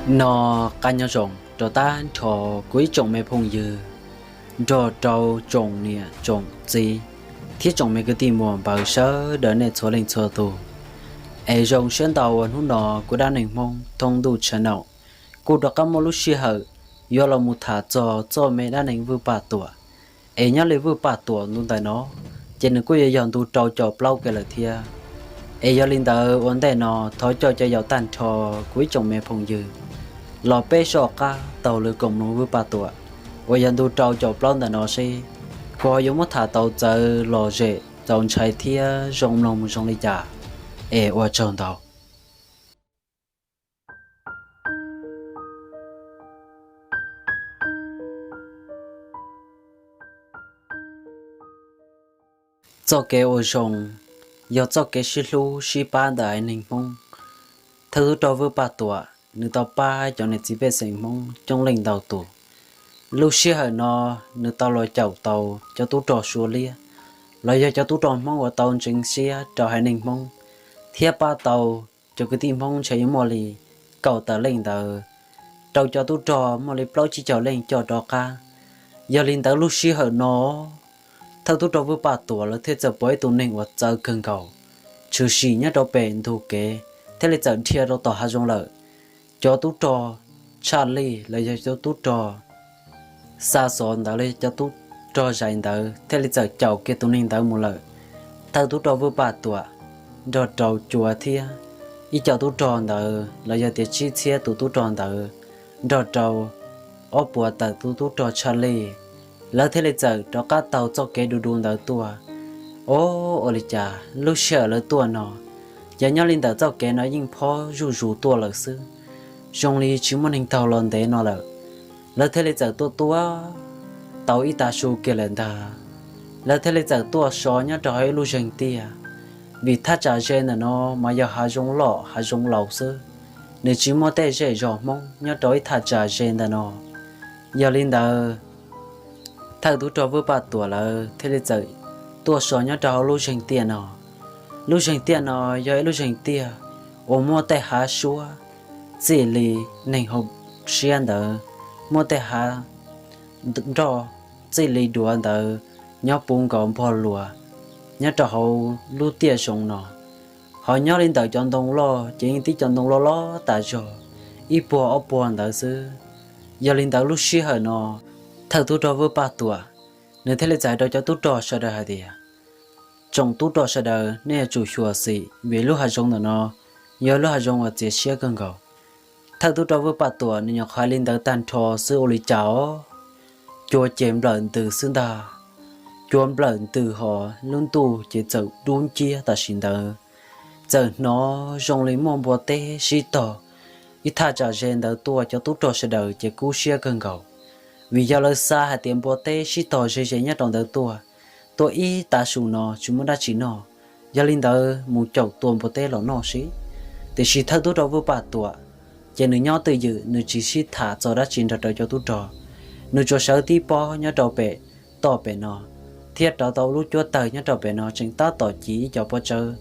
No, qab nyob zoo rau tag nrho kuv ib tsoom me phooj ywg, nrog rau tsoom niam tsoom txiv thiab tsoom me kwv tij muam npawg sawv daws nej txhua leej txhua tus. Es zoo siab ntau uas hnub no kuv Dab Neeg Hmoob Thoob Ntuj channel kuj rov qab muaj lub sij hawm yuav los mus tham txog txoj me dab neeg Vwj Paj Tuam. Es nyob li Vwj Paj Tuam ntu ntawm no ces nws kuj yuav yog ntu rau caum plaub kiag lawm thiab. Es yog li ntawd ua ntej no thov coj cov yaus tag nrho kuv ib tsoom me phooj ywg los peb soj qab taug lw koom mloog Vwj Paj Tuam uas yog ntu rau caum plaub ntawm no seb kuv ho yuav muab tham tau txawv lom zem txaus ntshai thiab zoo mloog mus zoo li cas. Es ua tsaug ntau. Txoj kev ua zoo yog txoj kev sib hlub sib pab ntawm haiv neeg Hmoob. Thawj tub rog Vwj Paj Tuam nws tau pab cov niam txiv pej xeem Hmoob coob leej ntau tus. Lub sij hawm no nws tau los caum tau cov tub rog Suav Liab los yog cov tub rog Hmoob uas tau ntseev siab rau haiv neeg Hmoob thiab pab tau cov kwv tij Hmoob ntshe yuav muaj li kaum tawm leej ntawd, rau cov tub rog muaj li plaub tsib caug leej coj rov qab. Yog li ntawd lub sij hawm no thawj tub rog Vwj Paj Tuam lawv thiaj txawm pom ib tug neeg uas txawv kawg nkaus tshwm sim nyob rau pem ntug kev thiaj li txawm dhia rau tom hav zoov lawm. Cov tub rog tshaj lij los yog cov tub rog xa xov ntawd los yog cov tub rog zais ntawd thiaj li txawm caum kiag tus neeg ntawd mus lawm. Thawj tub rog Vwj Paj Tuam nrog rau Cua thiab ib co tub rog ntawd los yog tias tsib txhiab tus tub rog ntawd nrog rau ob puas tawm tus tub rog tshaj lij, lawv thiaj li txawm rov qab taug txoj kev du du ntawd tuaj. Ob, ua li cas lub sij hawm lawv tuaj no, ces nyob li ntawm txoj kev no yeej phob zuj zus tuaj lawm xwb, zoo li tsis muaj neeg taug los ntev no lawm. Lawv thiaj li txawm tuaj tuaj tau ib tav su kiag lawm ntag, lawv thiaj li txawm tuaj so nyob rau hauv ib lub zeeg tiaj. Vim thaj tsam ze ntawm no mas yog hav zoov loj hav zoov laus xwb, nws tsis muaj tej zej zos Hmoob nyob rau ib thaj tsam ze ntawm no. Yog li ntawd, thawj tub rog Vwj Paj Tuam lawv thiaj li txawm tuaj so nyob rau hauv lub zeeg tiaj no. Lub zeeg tiaj no yog ib lub zeeg tiaj uas muaj tej hav suab txij li neeg hauv siab ntawd, muaj tej hav nroj txij li duav ntawd nyob puv nkaus npog luas nyob rau hauv lub tiaj zoov no. Ho nyob li ntawm cov ntoo loj ces yeej tib cov ntoo loj loj tas zog ib puag ob puag ntawd xwb. Yog li ntawd lub sij hawm no thawj tub rog Vwj Paj Tuam nws thiaj li txais rau cov tub rog sawv daws hais tias, tsoom tub rog sawv daws nej yuav tsum xyuam xim vim lub hav zoov ntawm no yog lub hav zoov uas txias siab kawg nkaus. Thawj tub rog Vwj Paj Tuam nws nyuam qhuav hais li ntawd tag nrho xwb ua li cas os, Cua ces nplawm ntws xwb ntag. Cua nplawm ntws ho lub ntuj ces txawm dub nciab tam sim ntawd. Txawm hnov zoo li muaj npua teb sib tog ib thaj tsam ze ntawd tuaj, cov tub rog sawv daws ces kub siab kawg nkaus, vim yog lawv xav hais tias npua teb sib tog ze ze nyob rau ntawd tuaj, tuaj ib tav su no tsis muaj dab tsi noj, yog li ntawd mus caum tua npua teb los noj seb. Tiam sis thawj tub rog Vwj Paj Tuam ces nws nyob twj ywm, nws tsis sib tham txog dab tsi nrog rau cov tub rog, nws tsuas sawv tib pob nyob rau pem toj pem no thiab rauv tau lub cuab tawg nyob rau pem no tseem tab tom ci ib co pob tsawb.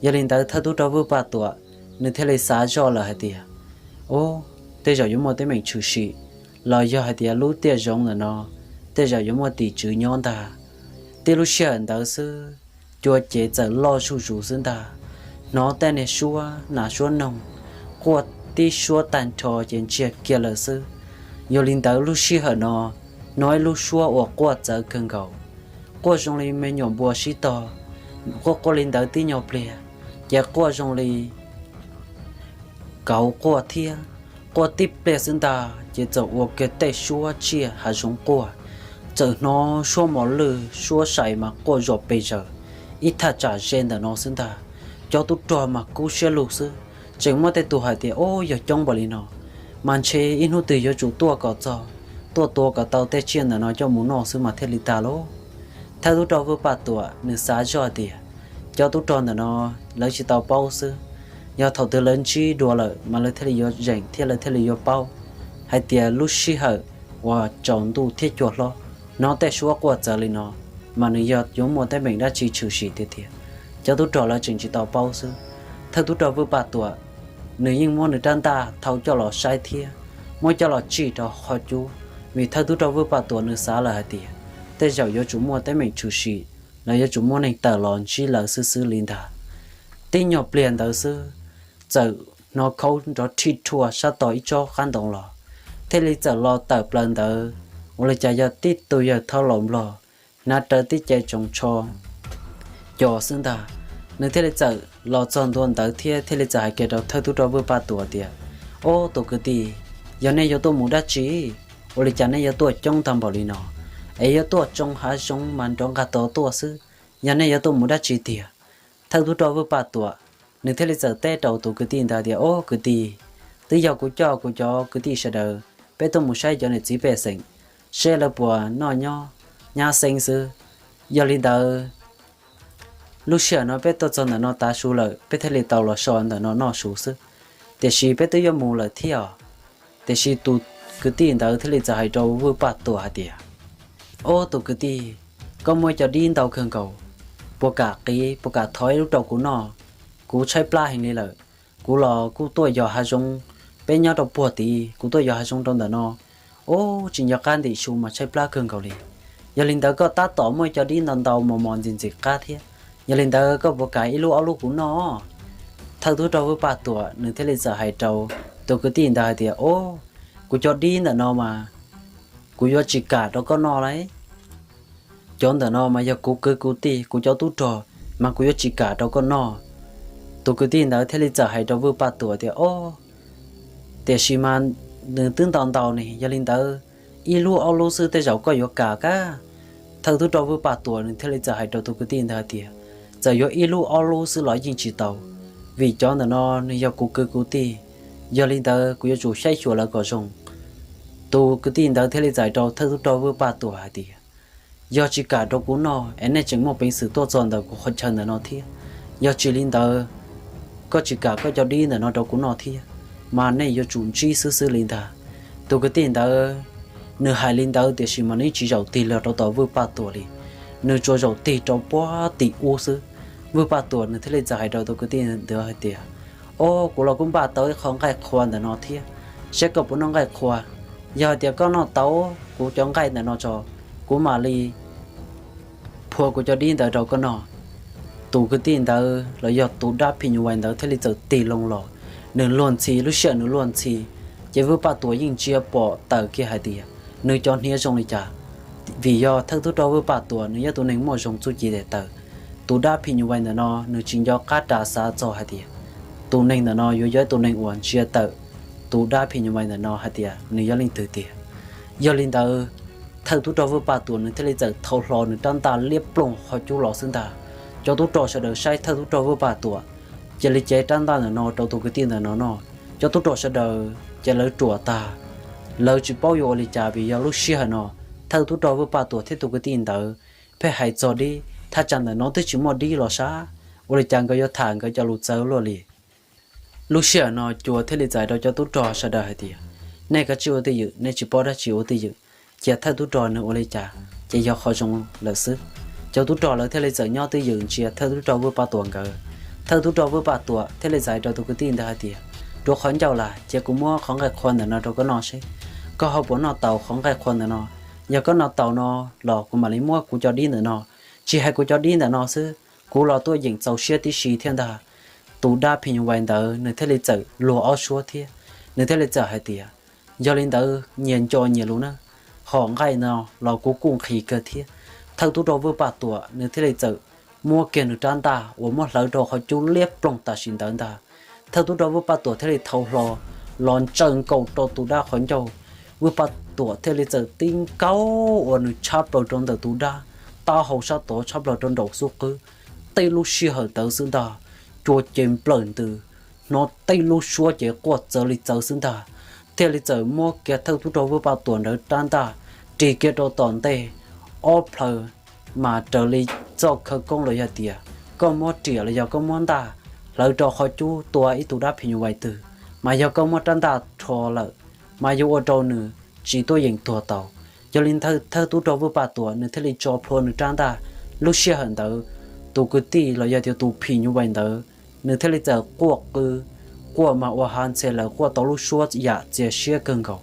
Yog li ntawd thawj tub rog Vwj Paj Tuam nws thiaj li xav zoj lawm hais tias, ub, tej zaum yuav muaj teeb meem tshwm sim los yog hais tias lub tiaj zoov ntawm no tej zaum yuav muaj tim tswv nyob ntag. Tib lub sij hawm ntawd xwb, cua ces txawm loj zuj zus xwb ntag. Hnov tej niag suab nas suab noog quaj tib suab tag nrho ces ntsiag kiag lawm xwb. Yog li ntawd lub sij hawm no hnov ib lub suab uas quaj txawv kawg nkaus, quaj zoo li me nyuam npua sib tog, quaj quaj li ntawd tib nyuag pliag ces quaj zoo li kauv quaj thiab. Quaj tib pliag xwb ntag ces txawm ua kiag tej suab tsiaj hav zoov quaj, txawm hnov suab mos lwj suab sai mas quaj zom pes zaws ib thaj tsam ze ntawm no xwb ntag. cov tub rog mas kub siab lug xwb, tseem muaj tej tus hais tias, Ub, yog coob npaum li no, mas ntshe ib hnub twg yuav tsum tuaj kom txog, tuaj tua kom tau tej tsiaj ntawm no coj mus noj xwb mas thiaj li tag lauj. Thawj tub rog Vwj Paj Tuam nws xav zoj tias, cov tub rog ntawm no lawv tsis tau paub xwb, yog thaum twg lawv ntsib dua lawm mas lawv thiaj li yuav zeem thiab lawv thiaj li yuav paub hais tias lub sij hawm uas tsaus ntuj thiab cua hlob, hnov tej suab quaj txawv li no, mas nws yog yuav muaj teeb meem dab tsi tshwm sim tiag tiag. Cov tub rog lawv tseem tsis tau paub xwb. Thawj tub rog Vwj Paj Tuam nws yeej muab nws rab ntaj thau coj los saib thiab muab coj los tsij rau qhov cub, vim thawj tub rog Vwj Paj Tuam nws xav lawm hais tias, tej zaum yuav tsum muaj teeb meem tshwm sim los yuav tsum muaj neeg tawm los ntsib lawv xwb xwb li ntag. Tib nyuag pliag ntawd xwb, txawm hnov khaub nrov rhij rhuaj sab tog ib tsob qab ntoo los, thiaj li txawm los tawm plaws ntawd, ua li cas yog tib tug yawg thaub laus nplog, hnav rawv tib ce tsoos tsho co xwb ntag. Nws thiaj li txawm los txog ntua ntawd thiab thiaj li txawm hais kiag rau thawj tub rog Vwj Paj Tuam tias, Ob, tus kwv tij, yog nej yuav tuaj mus dab tsi? Ua li cas nej yuav tuaj coob tag npaum li no, es yuav tuaj tsoo hav zoov mas nrov nqag tod tuaj xwb, yog nej yuav tuaj mus dab tsi tiag? Thawj tub rog Vwj Paj Tuam nws thiaj li txawm teb rau tus kwv tij ntawd tias, Ob kwv tij, twb yog kuv coj kuv cov kwv tij sawv daws peb tuaj mus saib cov niam txiv pej xeem, seb lawv puas noj nyob nyab xeeb xwb. Yog li ntawd, lub sij hawm no peb tuaj txog ntawm no tav su lawm, peb thiaj li tau los so ntawm no noj su xwb. Tiam sis peb twb yuav mus lawm thiab os. Tiam sis tus kwv tij ntawd thiaj li txawm hais rau Vwj Paj Tuam hais tias, Ob, tus kwv tij, koj muaj cov dib ntau kawg nkaus, puas kam qiv, puas kam thov ib lub rau kuv noj? Kuv tshaib plab heev li lawm. Kuv los kuj tuaj yos hav zoov, peb nyob rau puag tid, kuv tuaj yos hav zoov rau ntawm no, ub, tsis nco qab ntim su mas tshaib plab kawg nkaus li. Yog li ntawd koj tab tom muaj cov dib ntau ntau mos mos ntxim ntxim qab thiab, yog li ntawd koj puas kam ib lub ob lub kuv noj? Thawj tub rog Vwj Paj Tuam nws thiaj li txawm hais rau tus kwv tij ntawd hais tias, Ob, kuv cov dib ntawm no mas kuv yuav tsis kam rau koj noj lauj. Cov ntawm no mas yog kuv kwv kuv tij, kuv cov tub rog, mas kuv yuav tsis kam rau koj noj. Tus kwv tij ntawd thiaj li txawm hais rau Vwj Paj Tuam tias, Ob, tiam sis mas nws twb ntau ntau ne, yog li ntawd ib lub ob lub xwb tej zaum koj yuav kam kab. Thawj tub rog Vwj Paj Tuam nws thiaj li txawm hais rau tus kwv tij ntawd hais tias, Txawm yuav ib lub ob lub xwb los yeej tsis tau, vim cov ntawm no nws yog kuv kwv kuv tij, yog li ntawd kuv yuav tsum saib xyuas lawv kom zoo. Tus kwv tij ntawd thiaj li txawm hais rau thawj tub rog Vwj Paj Tuam hais tias, Yog tsis kam rau kuv noj es nej tseem muaj peev xwm tuaj txog ntawm kuv qhov chaw ntawm no thiab, yog tsis li ntawd koj tsis kam koj cov dib ntawm no rau kuv noj thiab, mas nej yuav tsum ntsib xwb xwb li ntag. Tus kwv tij ntawd nws hais li ntawd tiam sis mas nws tsis zaum tig los rau tom Vwj Paj Tuam li, nws tsuas zaum tig rau puag tim ub xwb. Vwj Paj Tuam nws thiaj li txawm hais rau tus kwv tij ntawd hais tias, Ob, kuv los kuj npaj tau ib qho nqaij qhua ntawm no thiab, saib koj puas noj nqaij qhua. Yog hais tias koj noj tau kuv cov nqaij ntawm no tso, kuv mam li phua kuv cov dib ntawd rau koj noj. Tus kwv tij ntawd los yog tus dab phim nyuj vais ntawd thiaj li txawm tig loo los, nws luag ntxhi, lub sij hawm nws luag ntxhi, ces Vwj Paj Tuam yeej ntsia pom tawm kiag hais tias nws cov hniav zoo li cas, vim yog thawj tub rog Vwj Paj Tuam nws yog tus neeg muaj zoo txuj ci tes taw. Tus dab phim nyuj vais ntawm no nws tsis nco qab ras xav txog hais tias tus neeg ntawm no yuav yog tus neeg uas ntsia tawm tus dab phim nyuj vais ntawm no hais tias nws yog leej twg tiag. Yog li ntawd, thawj tub rog Vwj Paj Tuam nws thiaj li txawm thau hlo nws rab ntaj liab ploog qhov cub los xwb ntag. Cov tub rog sawv daws saib thawj tub rog Vwj Paj Tuam cia li cev rab ntaj ntawm no rau tus kwv tij ntawm no noj. Cov tub rog sawv daws ces lawv ruam tag, lawv tsis paub yuav ua li cas vim yog lub sij hawm no thawj tub rog Vwj Paj Tuam thiab tus kwv tij ntawd pheej hais txog dib, thaj tsam ntawm no twb tsis muaj dib los sas, ua li cas nkawd yuav tham nkawd cov lus txawv luaj li. Lub sij hawm no Cua thiaj li txais rau cov tub rog sawv daws hais tias, nej kav tsij ua twj ywm, nej tsis paub dab tsi ua twj ywm, cia thawj tub rog nws ua li cas ces yog qhov zoo lawm xwb. Cov tub rog lawv thiaj li txawm nyob twj ywm ntsia thawj tub rog Vwj Paj Tuam nkawd. Thawj tub rog Vwj Paj Tuam thiaj li txais rau tus kwv tij ntawd hais tias, rua qhov ncauj las, cia kuv muab qhov nqaij qhua ntawm no rau koj noj seb koj ho puas noj taus qhov nqaij qhua ntawm no. Yog koj noj taus no los kuv mam li muab kuv cov dib ntawm no. Tsis hais kuv cov dib ntawm no xwb, kuv los tuaj yeem txaus siab tib si thiab ntag. Tus dab phim nyuj vais ntawd nws thiaj li txawm luag ob suab thiab, nws thiaj li txawm hais tias, yog li ntawd nyias nco nyias lus na, hom nqaij no los kuv kuj nqhis kawg thiab. Thawj tub rog Vwj Paj Tuam nws thiaj li txawm muab kiag nws rab ntaj uas muab hlawv rau qhov cub liab ploog tam sim ntawd ntag. Thawj tub rog Vwj Paj Tuam thiaj li thau hlo los ntsaws nkaus rau tus dab qhov ncauj. Vwj Paj Tuam thiaj li txawm tib nkaug uas nws tshab plaws rau ntawm tus dab taub hau sab tod tshab plaws rau nraum xub qwb. Tej lub sij hawm ntawd xwb ntag, cua ces nplawm ntws, hnov tej lub suab ces quaj txawv li txawv xwb ntag. Thiaj li txawm muab kiag thawj tub rog Vwj Paj Tuam ntawd rab ntaj ris kiag rau tom ntej ob plhaw, mas raws li txoj khawv koob los yog tias koj muab riam los yog koj muab ntaj hlawv rau qhov cub tua ib tug dab phim nyuj vais twg, mas yog koj muab rab ntaj rho lawm, mas yuav ua rau nws tsis tuaj yeem tuag tau. Yog li ntawd thawj tub rog Vwj Paj Tuam nws thiaj li tso plhuav nws rab ntaj. Lub sij hawm ntawd tus kwv tij los yog tias tus phim nyuj vais ntawd, nws thiaj li txawm quaj qw, quaj mas ua hav ntxhe lawm, quaj tau lub suab yam txias siab kawg nkaus,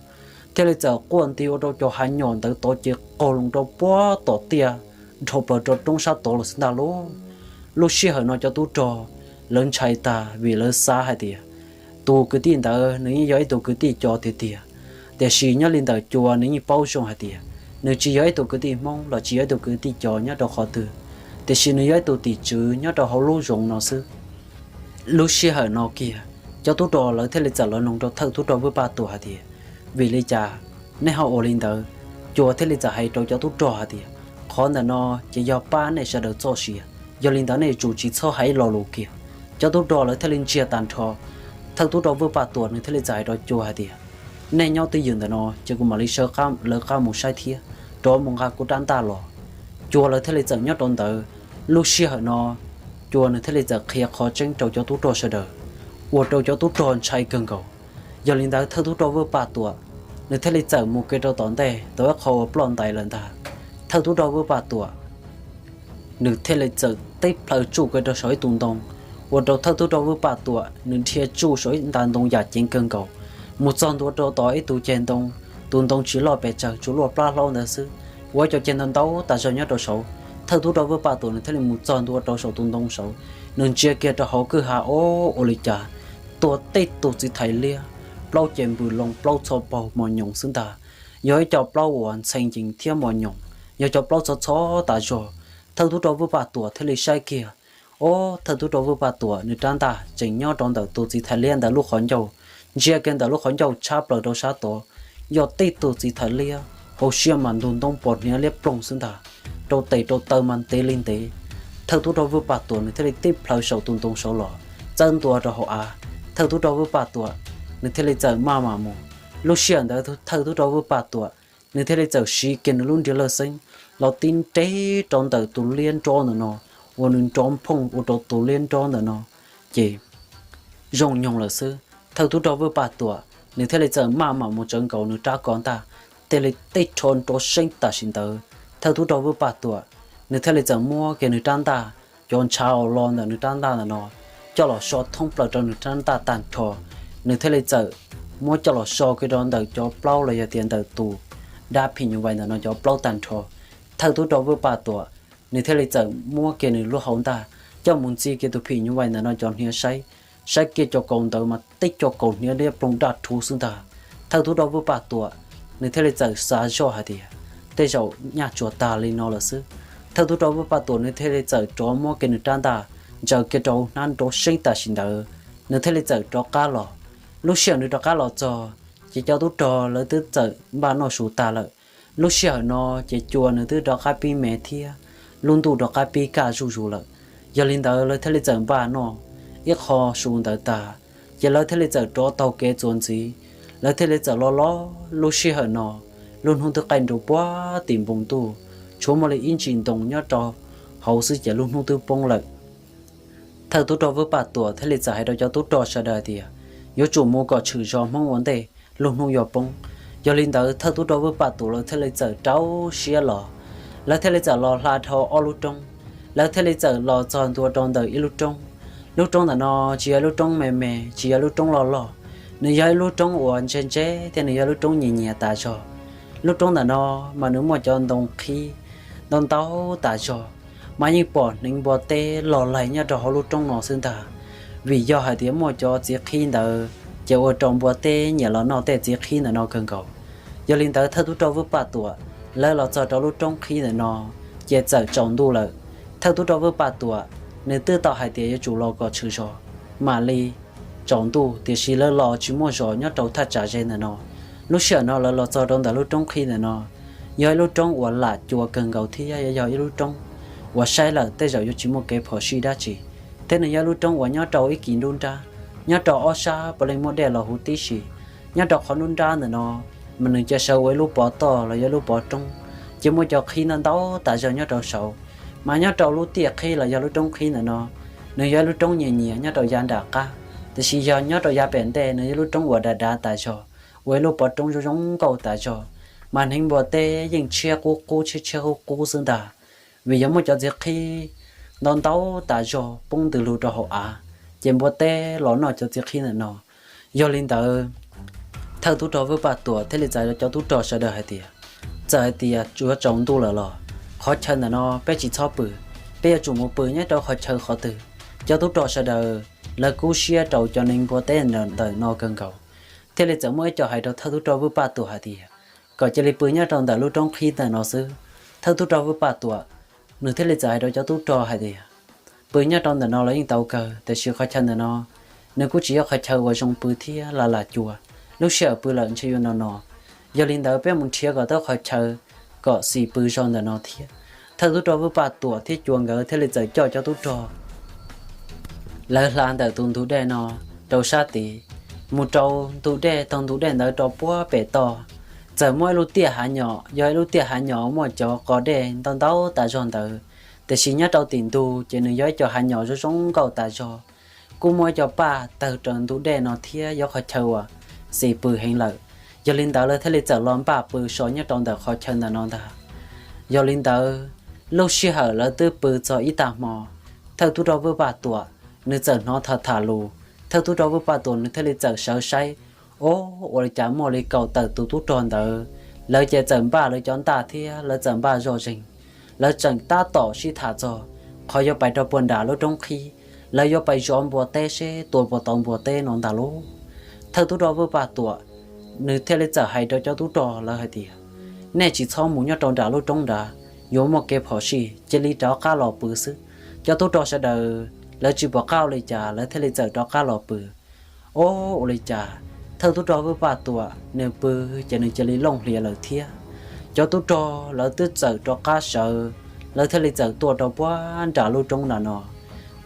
thiaj li txawm quaj nti ua rau cov hav nyom ntawd tod ces qaug loo rau puag tom tiaj dhau plaws rau roob sab tod los xwb ntag lauj. Lub sij hawm no cov tub rog lawv ntshai tag vim lawv xav hais tias tus kwv tij ntawd nws yeej yog ib tug kwv tij cov tiag tiag, tiam sis nyob li ntawm Cua nws yeej paub zoo hais tias nws tsis yog ib tug kwv tij Hmoob los tsis yog ib tug kwv tij cov nyob rau qhov twg, tiam sis nws yog ib tug tim tswv nyob rau hauv lub zoov no xwb. Lub sij hawm no kiag, cov tub rog lawv thiaj li txawm los noog rau thawj tub rog Vwj Paj Tuam hais tias, vim li cas nej ho ua li ntawd? Cua thiaj li txawm hais rau cov tub rog hais tias, qhov ntawm no ces yog pab nej sawv daws txoj sia, yog li ntawd nej yuav tsum tsis txhob hais ib lo lus kiag. Cov tub rog lawv thiaj li ntsiag tag nrho. Thawj tub rog Vwj Paj Tuam nws thiaj li txawm hais rau Cua hais tias, nej nyob twj ywm ntawm no ces kuv mam li sawv lawv qab mus saib thiab, rov mus nqa kuv rab ntaj los. Cua lawv thiaj li txawm nyob rau ntawd. Lub sij hawm no Cua nws thiaj li txawm qhia qhov tseeb rau cov tub rog sawv daws, ua rau cov tub rog ntshai kawg nkaus. Yog li ntawd thawj tub rog Vwj Paj Tuam nws thiaj li txawm mus kiag rau tom ntej tau ib qho uas ploj ntais lawm ntag. Thawj tub rog Vwj Paj Tuam nws thiaj li txawm tib plhaw tsuj kiag rau saum ib tug ntoo, ua rau thawj tub rog Vwj Paj Tuam nws dhia tsuj saum ib nta ntoo yam ceev kawg nkaus, mus txog ntua rau tom ib tug ceg ntoo. Tus ntoo tsis loj pes tsawg, tsuas luaj plab hlaub ntawd xwb, ua cov ceg ntau ntau tas zog nyob rau saud. Thawj tub rog Vwj Paj Tuam nws thiaj li mus txog ntua rau saum tus ntoo saud, nws ntsia kiag rau hauv kwj ha, o, ua li cas tuag tib tug txiv thais liab, plaub ces npws loo, plaub txho paug mos nyoos xwb ntag. Yog ib co plaub uas ntxhee ncees thiab mos nyoos, yog cov plaub txho txho tas zog. Thawj tub rog Vwj Paj Tuam thiaj li saib kiag, o, thawj tub rog Vwj Paj Tuam nws rab ntaj tseem nyob rau ntawm tus txiv thais liab ntawd lub qhov ncauj. Ntsia kiag ntawm lub qhov ncauj tshab plaws rau sab tod, yog tib tug txiv thais liab, hauv siab mas ntug ntoob pos hniav liab ploog xwb ntag, rau tes rau taw mas ntev li ntev. Thawj tub rog Vwj Paj Tuam nws thiaj li tib plhaw saum tus ntoo saud los, txawb ntua rau hauv av. Thawj tub rog Vwj Paj Tuam nws thiaj li txawm maj mam mus. Lub sij hawm ntawd thawj tub rog Vwj Paj Tuam nws thiaj li txawm siv kiag nws lub nriav lawj xeeb los tib nreg rau ntawm tus liab nrob ntawm no, ua nws nrov phooj ua rau tus liab nrob ntawm no ces zoo nyoog lawm xwb. Thawj tub rog Vwj Paj Tuam nws thiaj li txawm maj mam mus tsawv nkaus nws rab ko ntaj, thiaj li tib rho nrov seeb tam sim ntawd. Thawj tub rog Vwj Paj Tuam nws thiaj li txawm muab kiag nws rab ntaj, cov ntshav uas los ntawm nws rab ntaj ntawm no coj los so thoob plaws rau nws rab ntaj tag nrho. Nws thiaj li txawm muab coj los so kiag rau ntawm cov plaub los yog tias ntawm tus dab phim nyuj vais ntawm no cov plaub tag nrho. Thawj tub rog Vwj Paj Tuam nws thiaj li txawm muab kiag nws lub hau ntaj coj mus ntxi kiag tus phim nyuj vais ntawm no cov hniav saib. Saib kiag cov kaus ntawd mas tib co kaus hniav liab ploog daj rhuv xwb ntag. Thawj tub rog Vwj Paj Tuam nws thiaj li txawm xav zoj hais tias tej zaum nyaj tsuas tag li no lawm xwb. Thawj tub rog Vwj Paj Tuam nws thiaj li txawm rov muab kiag nws rab ntaj ntsaws kiag rau hauv hnab nrov seeb tam sim ntawd, nws thiaj li txawm rov qab los. Lub sij hawm nws rov qab los txog ces cov tub rog lawv twb txawm npaj noj su tag lawm. Lub sij hawm no ces Cua nws twb rov qab pib me thiab lub ntuj rov qab pib kaj zuj zus lawm. Yog li ntawd lawv thiaj li txawm npaj noj ib qho su ntawd tag, ces lawv thiaj li txawm rov taug kev txuas ntxiv. Lawv thiaj li txawm los los lub sij hawm no, lub hnub twb qaij nrug puag tim npoo ntuj, tshuav muaj li ib ntsis ntoo nyob rau hauv xwb ces lub hnub twb poob lawm. Thawj tub rog Vwj Paj Tuam thiaj li txawm hais rau cov tub rog sawv daws tias yuav tsum mus kom tshwm zos Hmoob ua ntej, lub hnub yuav poob. Yog li ntawd thawj tub rog Vwj Paj Tuam lawv thiaj li txawm rau siab los. Lawv thiaj li txawm los hla dhau ob lub roob. Lawv thiaj li txawm los txog ntua rau ntawm ib lub roob. Lub roob ntawm no tsis yog lub roob me me, tsis yog lub roob loj loj, nws yog ib lub roob uas ntse ntse thiab nws yog lub roob nyias nyias tas zog. Lub roob ntawm no mas nws muaj cov ntoo qhib ntau ntau tas zog, mas yeej pom hneev npua teb los laig nyob rau hauv lub roob no xwb ntag. Vim yog hais tias muaj cov txiv qhib ntawd ces ua rau npua teb nyiam los noj tej txiv qhib ntawm no kawg nkaus. Yog li ntawd thawj tub rog Vwj Paj Tuam lawv los txog rau lub roob qhib ntawm no ces txawm tsaus ntuj lawm. Thawj tub rog Vwj Paj Tuam nws twb tau hais tias yuav tsum los kom tshwm zos mam li tsaus ntuj, tiam sis lawv los tsis muaj zos nyob rau thaj tsam ze ntawm no. Lub sij hawm no lawv los txog rau ntawm lub roob qhib ntawm no, yog ib lub roob uas lam Cua kawg nkaus thiab yog ib lub roob uas saib lawm tej zaum yuav tsis muaj kev phom sij dab tsi. thiab nws yog lub roob uas nyob rau ib kis nruab nrab, nyob rau ob sab puav leej muaj dej los huv tib si. Nyob rau qhov nruab nrab ntawm no mas nws cia sawv ua ib lub pov toj los yog ib lub pov roob, ces muaj cov qhib ntau ntau tas zog nyob rau saud. Mas nyob rau lub tiaj qhib los yog lub roob qhib ntawm no, nws yog ib lub roob nyias nyias nyob rau yav nram qab, tiam sis yog nyob rau yav pem ntej nws yog lub roob uas dav dav tas zog, ua ib lub pov roob zoo zoo nkauj tas zog. Mas hneev npua teb yeej tshiab qub qub tshiab tshiab qub qub xwb ntag, vim yog muaj cov txiv qhib ntau ntau tas zog poob ntws lug rau hauv av, ces npua teb los noj cov txiv qhib ntawm no. Yog li ntawd, thawj tub rog Vwj Paj Tuam thiaj li txais rau cov tub rog sawv daws hais tias, txawm hais tias yuav tsaus ntuj lawm los qhov chaw ntawm no peb tsis txhob pw, peb yuav tsum mus pw nyob rau qhov chaw qhov twg. Cov tub rog sawv daws lawv kub siab rau cov hneev npua teb ntawm no kawg nkaus, thiaj li txawm muaj ib co hais rau thawj tub rog Vwj Paj Tuam hais tias kom cia li pw nyob rau ntawm lub roob qhib ntawm no xwb. Thawj tub rog Vwj Paj Tuam nws thiaj li txawm hais rau cov tub rog hais tias, pw nyob rau ntawm no los yeej tau kawg, tiam sis qhov chaw ntawm no nws kuj tsis yog qhov chaw uas zoo pw thiab lam lam cua, lub sij hawm pw lawm ntshe yuav no no. Yog li ntawd peb mus nrhiav kom tau qhov chaw kom xis pw zog ntawm no thiab. Thawj tub rog Vwj Paj Tuam thiab cua nkawd thiaj li txawm coj cov tub rog lawv hla ntawm tus ntug dej no rau sab tid, mus rau ntug dej, taug ntug dej ntawd rau puag pem toj, txawm muaj ib lub tiaj hav nyom, yog ib lub tiaj hav nyom muaj cov qos dej ntau ntau tas zog ntawd, tiam sis nyob rau tim ntug ces nws yog ib co hav nyom zoo zoo nkauj tas zog. Kuj muaj ib co paj tawg rau ntug dej no thiab, yog qhov chaw uas xis pw heev lawm. Yog li ntawd lawv thiaj li txawm los npaj pw so nyob rau ntawm qhov chaw ntawm no ntag. Yog li ntawd, lub sij hawm lawv twb pw txog ib tag hmo, thawj tub rog Vwj Paj Tuam nws txawm hnov tham tham lus. Thawj tub rog Vwj Paj Tuam nws thiaj li txawm sawv saib, o, ua li cas muaj li kaum tawm tus tub rog ntawd, lawv ces txawm npaj lawv cov ntaj thiab lawv txawm npaj zoj zeeg. Lawv tseem tab tom sib tham txog qhov yuav pais rau puag nram lub roob qhib, lawv yuav pais zov npua teb seb tua puas tau npua teb no ntag lauj. Thawj tub rog Vwj Paj Tuam nws thiaj li txawm hais rau cov tub rog lawv hais tias, nej tsis txhob mus nyob rau nram lub roob nrad, yuav muaj kev phom sij, cia li rov qab los pw xwb. Cov tub rog sawv daws lawv tsis pom qab ua li cas lawv thiaj li txawm rov qab los pw. O, ua li cas thawj tub rog Vwj Paj Tuam nws pw ces nws cia li looj hlias lawm thiab. Cov tub rog lawv twb txawm rov qab sawv, lawv thiaj li txawm tuaj rau puag nram lub roob nram no.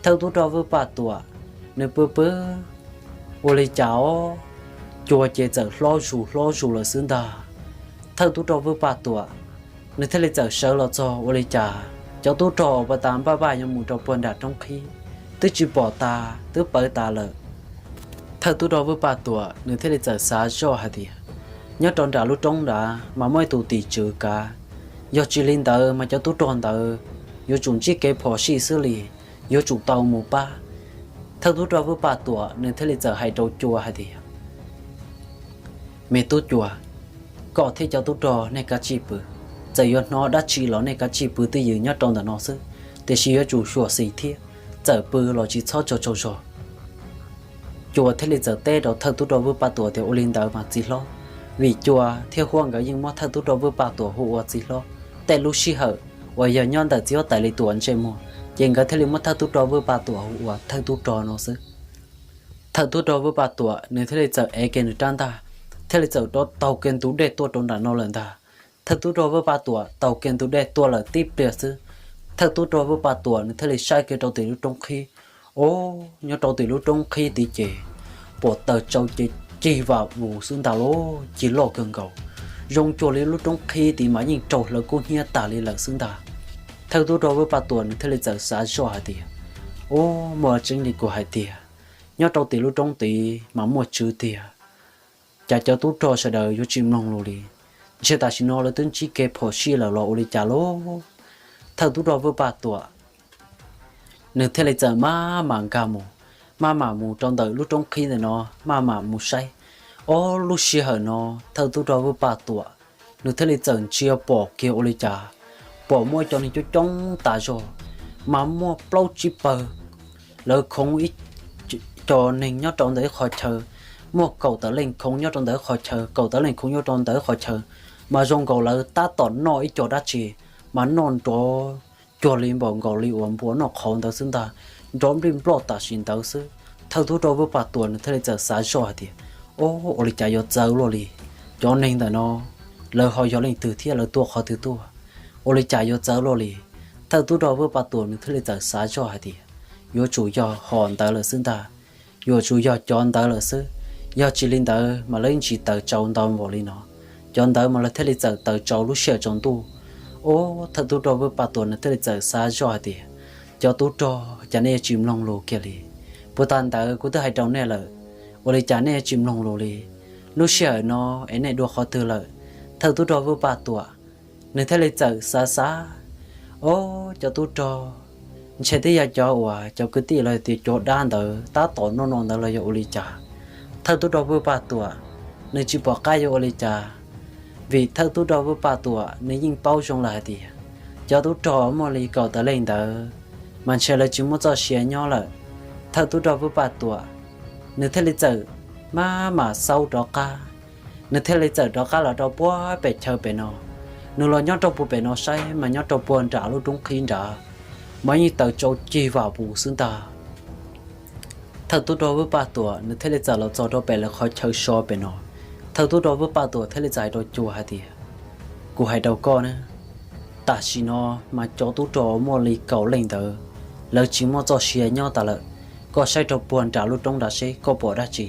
Thawj tub rog Vwj Paj Tuam nws pw pw, ua li cas os, cua ces txawm hlob zus hlob zus lawm xwb ntag. Thawj tub rog Vwj Paj Tuam nws thiaj li txawm sawv los txog, ua li cas cov tub rog uas pas tas npaj npaj yuav mus rau puag nram roob qhib twb tsis pom tas, twb pawv tas lawm. Thawj tub rog Vwj Paj Tuam nws thiaj li txawm xav zoj hais tias, nyob rau nram lub roob nrad mas muaj ib tug tim tswv kav, yog tsis li ntawd mas cov tub rog ntawd yuav tsum ntsib kev phom sij xwb li, yuav tsum tau mus pab. Thawj tub rog Vwj Paj Tuam nws thiaj li txawm hais rau cua hais tias, me tub cua, koj thiab cov tub rog nej kav tsij pw, txawm yuav hnov dab tsi los nej kav tsij pw twj ywm nyob rau ntawm no xwb, tiam sis yuav tsum xyuam xim thiab, txawm pw los tsis txhob tsaug tsaug zog. Cua thiaj li txawm teb rau thawj tub rog Vwj Paj Tuam tias, ua li ntawd mas txiv hlob. Vim cua thiab huab nkawd yeej muab thawj tub rog Vwj Paj Tuam hu ua txiv hlob. Tej lub sij hawm uas yog nyob ntawm txiv huab tais li tuam ntsej muag, ces nkawd thiaj li muab thawj tub rog Vwj Paj Tuam hu ua thawj tub rog no xwb. Thawj tub rog Vwj Paj Tuam nws thiaj li txawm ev kiag nws rab ntaj, thiaj li txawm rov taug kiag ntug dej tuaj rau nram no lawm ntag. Thawj tub rog Vwj Paj Tuam taug kiag ntug dej tuaj lawm tib pliag xwb, thawj tub rog Vwj Paj Tuam nws thiaj li saib kiag rau tim lub roob qhib. O, nyob rau tim lub roob qhib tid ces pom taws tsau ces cig vam vus xwb ntag lauj, cig loj kawg nkaus. Zoo cuag li lub roob qhib tid mas yeej raug hlawv kub hnyiab tas li lawm xwb ntag. Thawj tub rog Vwj Paj Tuam nws thiaj li txawm xav zoj hais tias, o, muaj tseeb li kuv hais tias, nyob rau tim lub roob tid mas muaj tswv tiag. Cas cov tub rog sawv daws yuav tsis mloog lus li? Ntshe tam sim no lawv twb ntsib kev phom sij lawm los ua li cas lauj? Thawj tub rog Vwj Paj Tuam nws thiaj li txawm maj mam nkag mus, maj mam mus rau ntawm lub roob qhib ntawm no, maj mam mus saib. Ob lub sij hawm no thawj tub rog Vwj Paj Tuam nws thiaj li txawm ntsia pom kiag ua li cas, pom muaj ib co neeg coob coob tas zog, mas muaj plaub tsib pawg. Lawv khoov ib co neeg nyob rau ntawm ib qhov chaw, muaj kaum tawm leej khoov nyob rau ntawm ib qhov chaw, kaum tawm leej khoov nyob rau ntawm ib qhov chaw, mas zoo nkaus lawv tab tom noj ib co dab tsi, mas noj nrov cuag li npaum nkaus li uas npua noj qhauv ntawd xwb ntag, nrov nplij nploj tam sim ntawd xwb. Thawj tub rog Vwj Paj Tuam nws thiaj li txawm xav zoj hais tias, o, ua li cas yuav txawv luaj li? Cov neeg ntawm no lawv ho yog leej twg thiab lawv tuaj qhov twg tuaj? Ua li cas yuav txawv luaj li? Thawj tub rog Vwj Paj Tuam nws thiaj li txawm xav zoj hais tias, yuav tsum yog hom ntawd lawm xwb ntag, yuav tsum yog cov ntawd lawm xwb. Yog tsis li ntawd mas lawv yeej tsis taws tsau ntau npaum li no. Cov ntawd mas lawv thiaj li txawm taws tsau lub sij hawm tsaus ntuj. Ub, thawj tub rog Vwj Paj Tuam nws thiaj li txawm xav zoj hais tias, cov tub rog, cas nej yuav tsis mloog lus kiag li? Puag ta ntawd kuv twb hais rau nej lawm, ua li cas nej yuav tsis mloog lus li? Lub sij hawm no es nej dua qhov twg lawm? Thawj tub rog Vwj Paj Tuam nws thiaj li txawm xav xav, ob, cov tub rog, ntshe twb yog cov uas cov kwv tij los tias cov dab ntawd tab tom noj no ntawd los yog ua li cas. Thawj tub rog Vwj Paj Tuam nws tsis pom qab yuav ua li cas, vim thawj tub rog Vwj Paj Tuam nws yeej paub zoo lawm hais tias cov tub rog muaj li kaum tawm leej ntawd mas ntshe lawv tsis muaj txoj sia nyob lawm. Thawj tub rog Vwj Paj Tuam nws thiaj li txawm maj mam xauj rov qab, nws thiaj li txawm rov qab los rau puag pem chaw pem no. Nws los nyob rau puag pem no saib mas nyob rau puag nram lub roob qhib nrad mas yeej taws tsau cig vam vus xwb ntag. Thawj tub rog Vwj Paj Tuam nws thiaj li txawm los txog rau pem lawv qhov chaw so pem no. Thawj tub rog Vwj Paj Tuam thiaj li txawm hais rau Cua hais tias, kuv hais rau koj na, tam sim no mas cov tub rog muaj li kaum leej ntawd lawv tsis muaj txoj sia nyob tas lawm. Koj saib rau puag nram lub roob nrad seb koj pom dab tsi.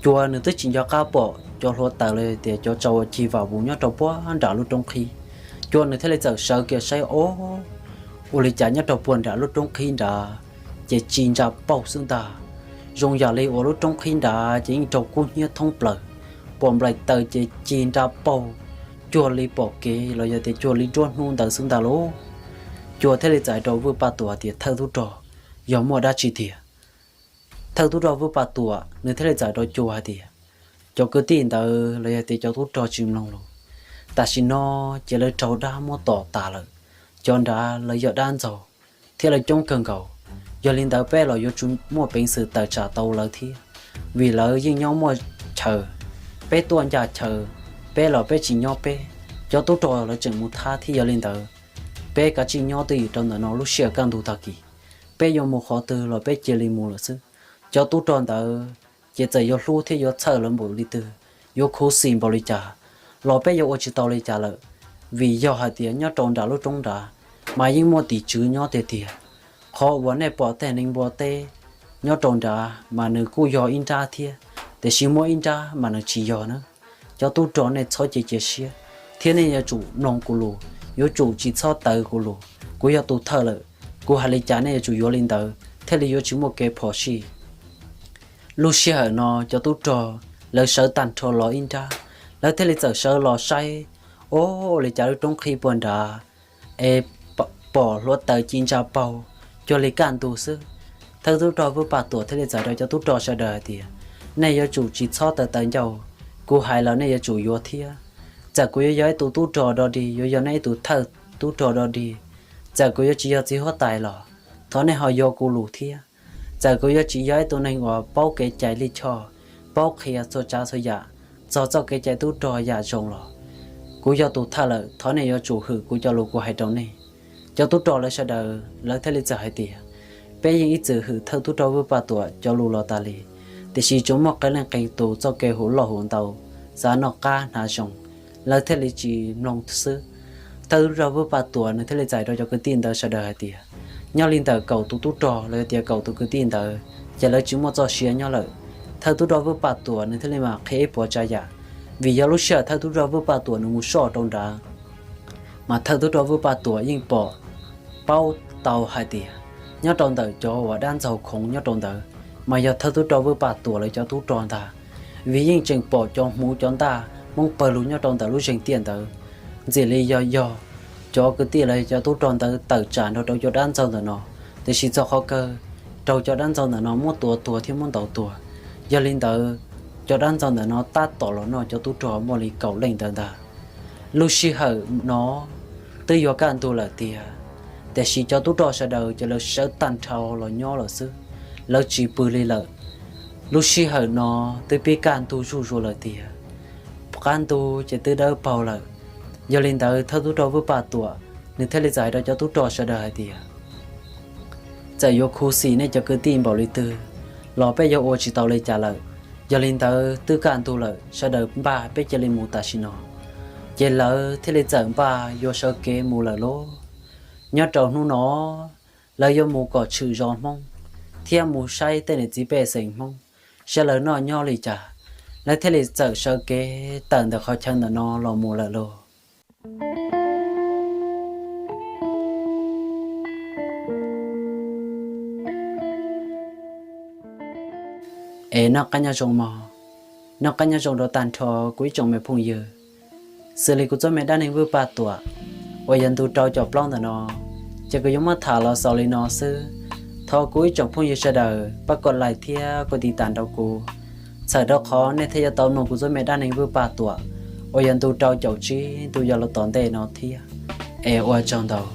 Cua nws twb tsis nco qab pom cov hluav taws los tias cov tsau uas cig vam vus nyob rau puag nram lub roob qhib. Cua nws thiaj li txawm sawv kiag saib, ob, ua li cas nyob rau puag nram lub roob qhib nrad ces cig nra paug xwb ntag. Zoo yam li uas lub roob qhib nrad ces yeej raug kub hnyiab thoob plaws, pom nplaim taws ces cig nra paug, cuag li pom kev los yog tias cuag li nruab hnub ntawd xwb ntag lauj. Cua thiaj li txawm hais rau Vwj Paj Tuam hais tias, thawj tub rog, yog muaj dab tsi tiag? Thawj tub rog Vwj Paj Tuam nws thiaj li txawm hais rau Cua hais tias, cov kwv tij ntawd los yog tias cov tub rog tsis mloog lus, tam sim no ces lawv raug dab muab tom tas lawm. Cov nrad lawv yog dab ntxaug thiab lawv coob kawg nkaus. Yog li ntawd peb los yuav tsum muaj peev xwm tawm tsam tau lawv thiab, vim lawv yeej nyob muaj chaw, peb tuaj ncaj chaw, peb los peb tsis nyob peb, cov tub rog lawv tseem mus thab thiab. Yog li ntawd peb kav tsij nyob twj ywm rau ntawm no, lub sij hawm kaj ntug tag kis peb yuav mus qhov twg los peb cia li mus lawm xwb. Cov tub rog ntawd ces txawm yuav hlub thiab yuav txhawj lawv npaum li twg, yuav khuv xim npaum li cas los peb yuav ua tsis tau li cas lawm, vim yog hais tias nyob rau nram lub roob nrad mas yeej muaj tim tswv nyob tiag tiag. Qhov uas nej pom tej neeg npua teb nyob rau nrad mas nws kuj yog ib nrab thiab, tiam sis muaj ib nrab mas nws tsis yog na. Cov tub rog nej txhob cia cia siab, thiab nej yuav tsum mloog kuv lus, yuav tsum tsis txhob tawv kuv lus. Kuv yog tus thawj lawm, kuv hais li cas nej yuav tsum yuav li ntawd thiaj li yuav tsis muaj kev phom sij. Lub sij hawm no cov tub rog lawv sawv tag nrho los ib nrab, lawv thiaj li txawm sawv los saib, ob, ua li cas lub roob qhib puag nrad es pom hluav taws ci ntsa paug cuag li kaj ntug xwb. Thawj tub rog Vwj Paj Tuam thiaj li txawm hais rau cov tub rog sawv daws hais tias, nej yuav tsum tsis txhob tawv taws ncauj, kuv hais los nej yuav tsum yuav thiab. Txawm kuv yuav yog ib tug tub rog dog dig, yuav yog nej ib tug thawj tub rog dog dig, txawm kuv yuav tsis yog txiv huab tais los thov nej ho yuav kuv lus thiab. Txawm kuv yuav tsis yog ib tug neeg uas paub kev cai lij choj, paub qhia txhua tsav txhua yam txog txoj kev cai tub rog yam zoo los, kuv yog tus thawj lawm, thov nej yuav tsum hwm kuv cov lus kuv hais rau nej. Cov tub rog lawv sawv daws lawv thiaj li txawm hais tias, peb yeej ib txwm hwm thawj tub rog Vwj Paj Tuam cov lus los tas li, tiam sis tsuas muaj qee leej qee tus txoj kev hu loj hu ntau, xav noj qab hnav zoo, lawv thiaj li tsis mloog xwb. Thawj tub rog Vwj Paj Tuam nws thiaj li txais rau cov kwv tij ntawd sawv daws hais tias, nyob li ntawm kaum tus tub rog los yog tias kaum tus kwv tij ntawd ces lawv tsis muaj txoj sia nyob lawm. Thawj tub rog Vwj Paj Tuam nws thiaj li mam qhia ib puas tsav yam, vim yog lub sij hawm thawj tub rog Vwj Paj Tuam nws mus soj rau nrad mas thawj tub rog Vwj Paj Tuam yeej pom paub tau hais tias nyob rau ntawm cov uas dab ntxaug khoov nyob rau ntawd mas yog thawj tub rog Vwj Paj Tuam lawv cov tub rog ntag, vim yeej tseem pom cov hmuv cov ntaj Hmoob pawg lug nyob rau ntawm lub zeeg tiaj ntawd. Ntxim li yog yog cov kwv tij los yog cov tub rog ntawd tawm tsam nrog rau cov dab ntxaug ntawm no, tiam sis txog qhov kawg raug cov dab ntxaug ntawm no muab tua tuag thiab muab ntaus tuag. Yog li ntawd cov dab ntxaug ntawm no tab tom los noj cov tub rog muaj li kaum leej ntawd ntag. Lub sij hawm no twb yuav kaj ntug lawm tiag, tiam sis cov tub rog sawv daws ces lawv sawv tag nrho los nyob lawm xwb, lawv tsis pw li lawm. Lub sij hawm no twb pib kaj ntug zuj zus lawm tiag, qab ntug ces twb dawb paug lawm. Yog li ntawd thawj tub rog Vwj Paj Tuam nws thiaj li txais rau cov tub rog sawv daws hais tias, txawm yuav khuv xim nej cov kwv tij npaum li twg los peb yuav ua tsis tau li cas lawm. Yog li ntawd twb kaj ntug lawm, sawv daws npaj peb cia li mus tam sim no. Ces lawv thiaj li txawm npaj yuav sawv kev mus lawm lauj. Nyob rau hnub no lawv yuav mus kom tshwm zos Hmoob, thiab mus saib tej niam txiv pej xeem Hmoob, saib lawv noj nyob li cas, lawv thiaj li txawm sawv kev tawm ntawm qhov chaw ntawm no los mus lawm lauj. Es noj qab nyob zoo mog, noj qab nyob zoo rau tag nrho kuv ib tsoom me phooj ywg. Xws li kuv txoj me dab neeg Vwj Paj Tuam uas yog ntu rau caum plaub ntawm no, ces kuv yuav muab tham los xaus li no xwb. Thov kuv ib tsoom phooj ywg sawv daws pab kom like thiab kom tiv tam rau kuv, txhawm rau qhov nej thiaj yuav tau mloog kuv txoj me dab neeg Vwj Paj Tuam uas yog ntu rau caum tsib ntu yog los tom ntej no thiab. Es ua tsaug ntau.